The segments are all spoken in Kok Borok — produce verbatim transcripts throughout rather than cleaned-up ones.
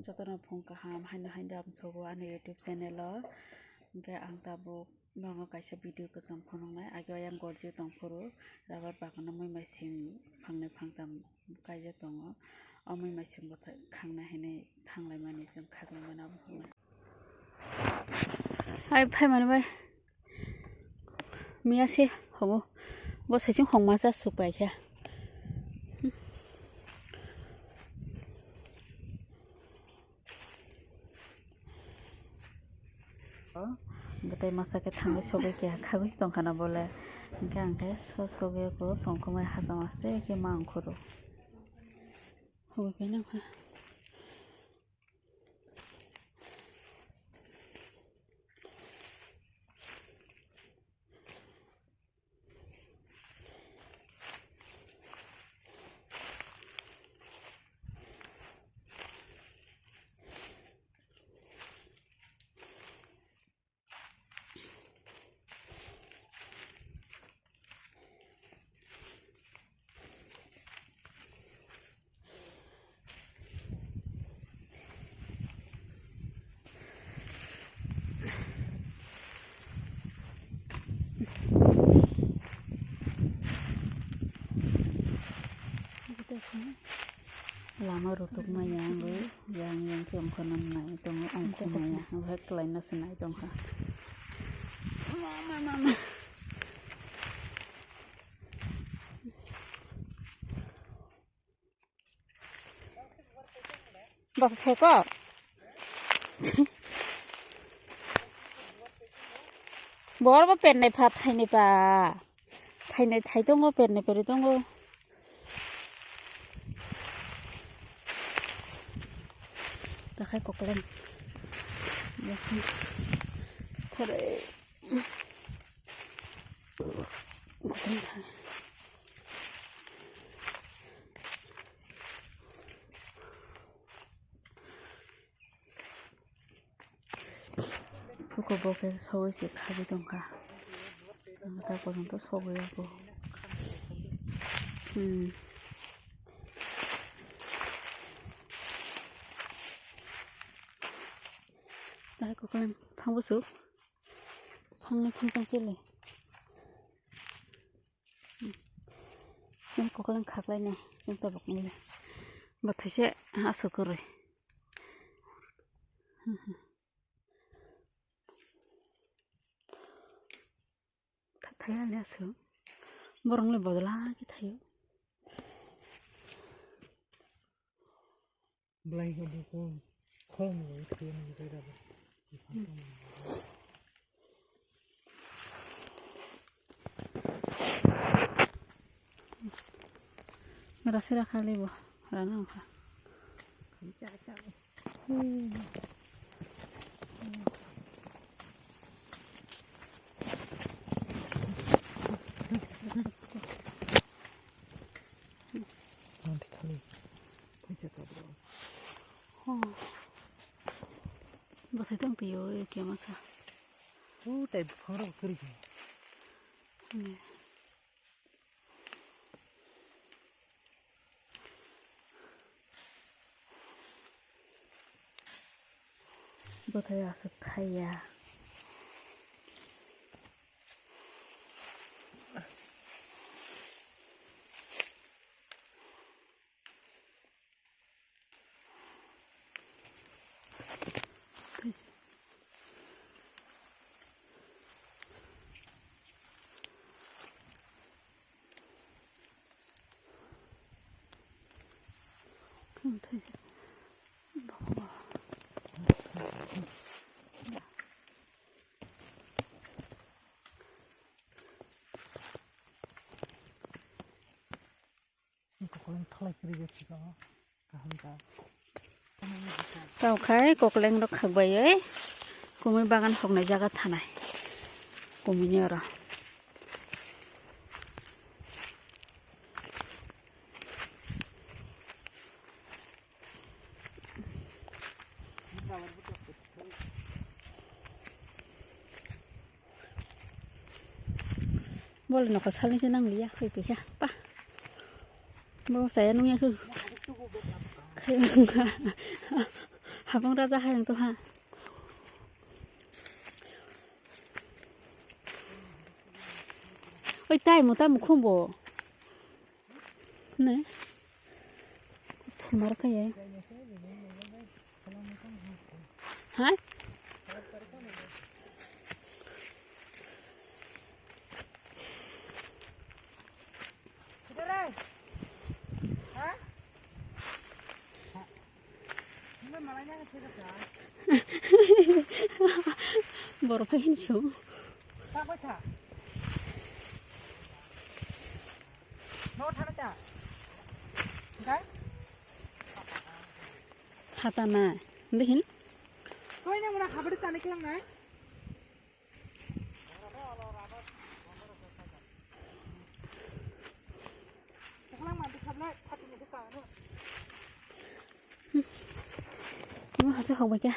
Jotono phung kaham, haino haino ram sogo ani YouTube channel o. Hwnkhe ang tabuk nono kaisa video kwcham phunuknai. Age o ayang gorjio tongphuru, rubber bagano muimaising phangnai phangtam kaijak tongo. O muimaising bo khangnai hinwi thanglaimani, chwng khaklaimani abo phunuknai. Ai, phaimani bai. Miya se hogo. Bo saichung hongma cha suk pai khe. Bwtai masa khe thangwi sogwi khe khagwi se tongkha na bole. Hwnkhe ang khe so sogwi ko songkho mai hacham aste khe ma ongkhoro. Hogwi phai nang kha. Lama rutuk maya ang rw, yang yang khe ongkhorna nai tongo, ongkhormaya, obo hai kwlaina se nai tongkha. Mama, mama. Bak theko. Bor bo pernai pha thainai pa. Thainai thai tongo, pernai peri tongo. Takhai kokleng. Thore. Kokleng thai. Phuko bo khe sogwi se khabi tongkha. Ang ta pojonto sogwi ya bo. Hmm. Dai kokleng phang busu. Phang ni phang tang chili. Yang kokleng khaklai nai, yang tabuk nai. Bo thaise aswk kwrwi. Tha-, thaya le aswk. Borok le bodol ha khe thaio. Belai khe buku khorang ni thwi nang jai da ba. Rasi rakha le bo, rana wngkha. Nanti kali. Paisa tabro. Oh. Bwthai tong twi o, ero khe masa. O tai buphang rok kwrwi khe. Ne. Bwthai aswk thai ya. Tao khai kokleng rok khakbai oi. Kumui bagan hoknai jaga thanai. Kumui ni oro. Bole nokha salnise nangliya, hoi pekha pa. Bo saya nungya khe. Khai wngkha. Habang raja hayung to ha. Oi, tai mo, tai mo khumbo. Ne. Thumar kaya. Ha? Borok phai hinwi song. Hata na. Hindi hin. Mo hasa hok bai kha.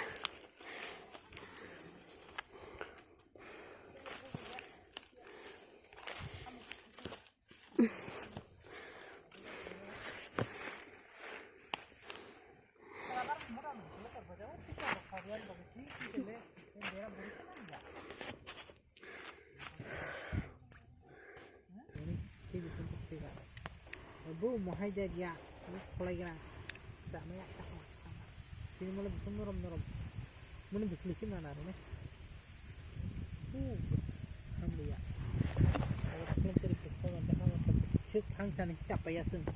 Bo mohai de dia, bo kholai gra. Dama ya ta. Sini mole bo norom norom. Muni bisli sima na ne. Hambiya. Ayo khlem teri khlem teri khlem teri. Sik thang sani chapaya sung.